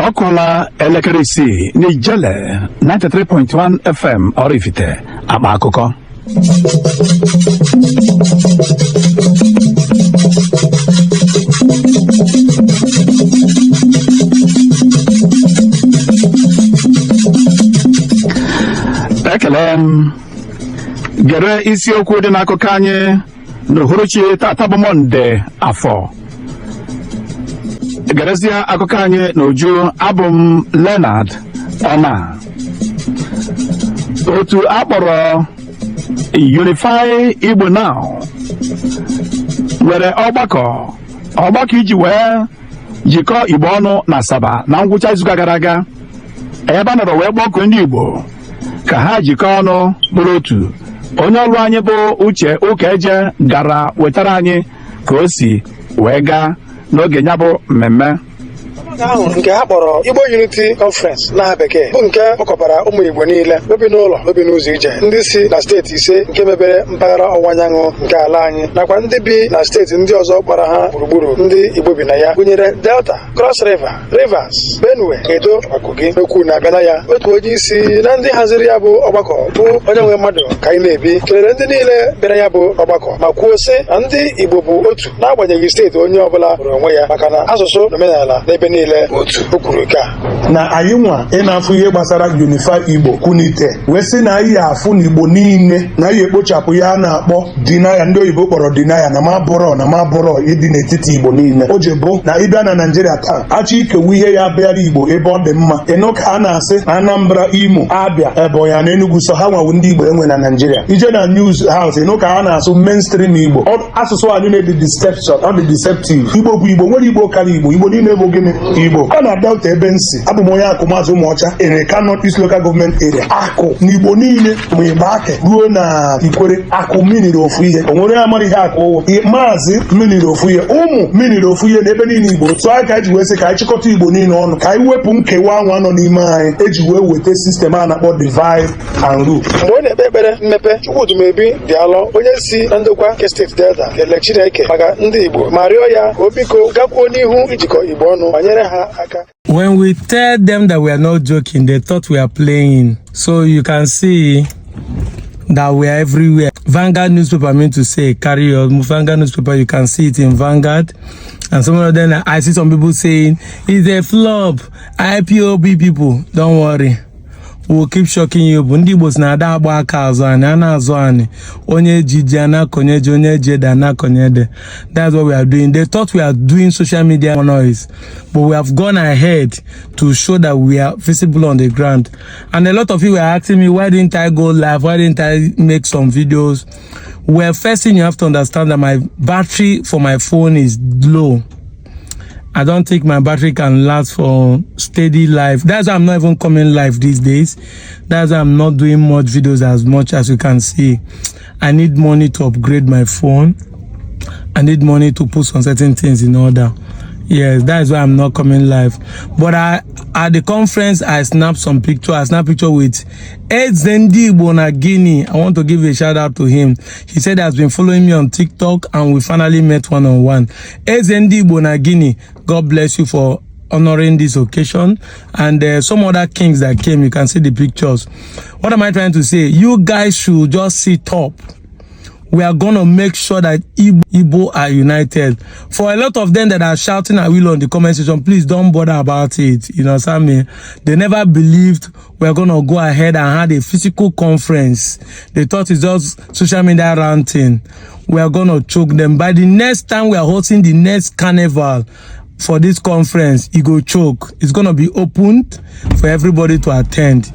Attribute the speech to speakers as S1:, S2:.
S1: Ọ kụọla elekere 6 n'Ijele 93.1 FM Oraifite, akpa akụkọ. Ekele m. Gere isiokwu dị n'akụkọ anyị n'uhuruchi tata bụ Mọnde, Afọ. Gerezie akụkọ anyị n'uju. Abụ m Leonard Ọna. Otu akpọrọ Unify Igbo Now nwere ọgbakọ iji wee jikọọ Igbo ọnụ na Asaba na ngwụcha izuụka gara aga, ebe a nọrọ wee kpọkuo ndị Igbo ka ha jikọọ ọnụ bụrụ otu. Onye ọrụ anyị bụ Uche Ụkaeje gara wetara anyị ka o si wee gaa n'oge ya bụ mmemme.
S2: Ahụ nke ha kpọrọ Igbo Unity Conference n'aha Bekee bụ nke kpọkọbara ụmụ Igbo niile obi n'ụlọ, obi n'ụzọ ije, ndị si na steeti ise nke mebere mpaghara ọwụwa anyanwụ nke ala anyị, nakwa ndị bi na steeti ndị ọzọ gbara ha gburugburu ndị Igbo bi na ya, gụnyere Delta, Cross River, Rivers, Benue, Edo nakwa Kogi. N'okwu na-abịa na ya, otu onye isi na ndị haziri ya bụ ọgbakọ, bụ onye nwe mmadụ ka anyị na-ebi, kelere ndị niile bịara ya bụ ọgbakọ ma kwuo sị na ndị Igbo bụ otu n'agbanyeghị steeti onye ọbụla hụrụ onwe ya, maka na asụsụ na omenala n'ebe niile bụ otu. O kwuru nke a:
S3: Na anyị nwa ị na-afụ ihe gbasara Unify Igbo kwunite wee sị na anyị afụ na Igbo niile na anyị ekpochapụ ya a na-akpọ denial, ndị oyibo kpọrọ denial, na ma bụrọ ịdị n'etiti Igbo niile. O ji bụ na ịbịa na Naijiria taa, achọ ikewu ihe ya bịara Igbo ebe ọ dị mma, ịnụ ka a na-asị na Anambra, Imo, Abịa, Ebonyi na Enugu, sọ ha nwawu ndị Igbo enwe na Naijiria. Ije na news house, ịnụ ka a na-asụ mainstream Igbo. Asụsụ anyị na-edi deception, ọ dị deceptive. Igbo bụ Igbo, nwere Igbo karịa Igbo. Igbo niile bụ gịnị? Igbo. Ọ na Delta ebe nsi abụ m onye Akụmazụ Ụmụọcha, Ereka North East Local Government Area. Akụ na Igbo niile ma Igba Akị ruo na Ikwere, akụ miniri ofu ihe. O nwere amara ihe akụ ụwụ maazị miniri ofu ihe, ụmụ miniri ofu ihe n'ebe niile Igbo. Tụọ aka eji wee sị ka anyị chịkọta Igbo niile ọnụ, ka anyị wepụ nkewa anwa nọ n'ime anyị, eji wee weta system a na-akpọ divide and rule.
S2: Mgbe ọ na-ekpe ekpere mmepe, Chukwudumebi Dịalọ, onye si na ndokwa nke steeti Delta, kelee Chineke maka ndị Igbo ma rịọ ya ka o biko gakwuo n'ihu ijikọ Igbo ọnụ ma nyere ha aka.
S4: When we tell them that we are not joking, they thought we are playing. So you can see that we are everywhere. Vanguard newspaper, I mean to say, carry your Vanguard newspaper, you can see it in Vanguard. And some of them, I see some people saying, "It's a flop." IPOB people, don't worry. We'll keep shocking you. Bụ ndị Igbo si na ada agba aka azụ anyị, a na-azụ anyị. Onye ji ji anakonye ji, onye ji ede anakonye ede. That's what we are doing. They thought we are doing social media noise, but we have gone ahead to show that we are visible on the ground. And a lot of you were asking me, why didn't I go live? Why didn't I make some videos? Well, first thing you have to understand that my battery for my phone is low. I don't think my battery can last for steady life. That's why I'm not even coming live these days. That's why I'm not doing much videos as much as you can see. I need money to upgrade my phone. I need money to put some certain things in order. Yes, that is why I'm not coming live. But I at the conference, I snapped some picture. I snapped picture with Eze Ndi Igbo na Guinea. I want to give a shout out to him. He said he has been following me on TikTok and we finally met one on one. Eze Ndi Igbo na Guinea, God bless you for honoring this occasion. And some other kings that came, you can see the pictures. What am I trying to say? You guys should just sit up. We are gonna make sure that Igbo are united. For a lot of them that are shouting at will on the comment section, please don't bother about it. You know what I mean? They never believed we're gonna go ahead and have a physical conference. They thought it's just social media ranting. We are gonna choke them. By the next time we are hosting the next carnival for this conference, it go choke. It's gonna be opened for everybody to attend.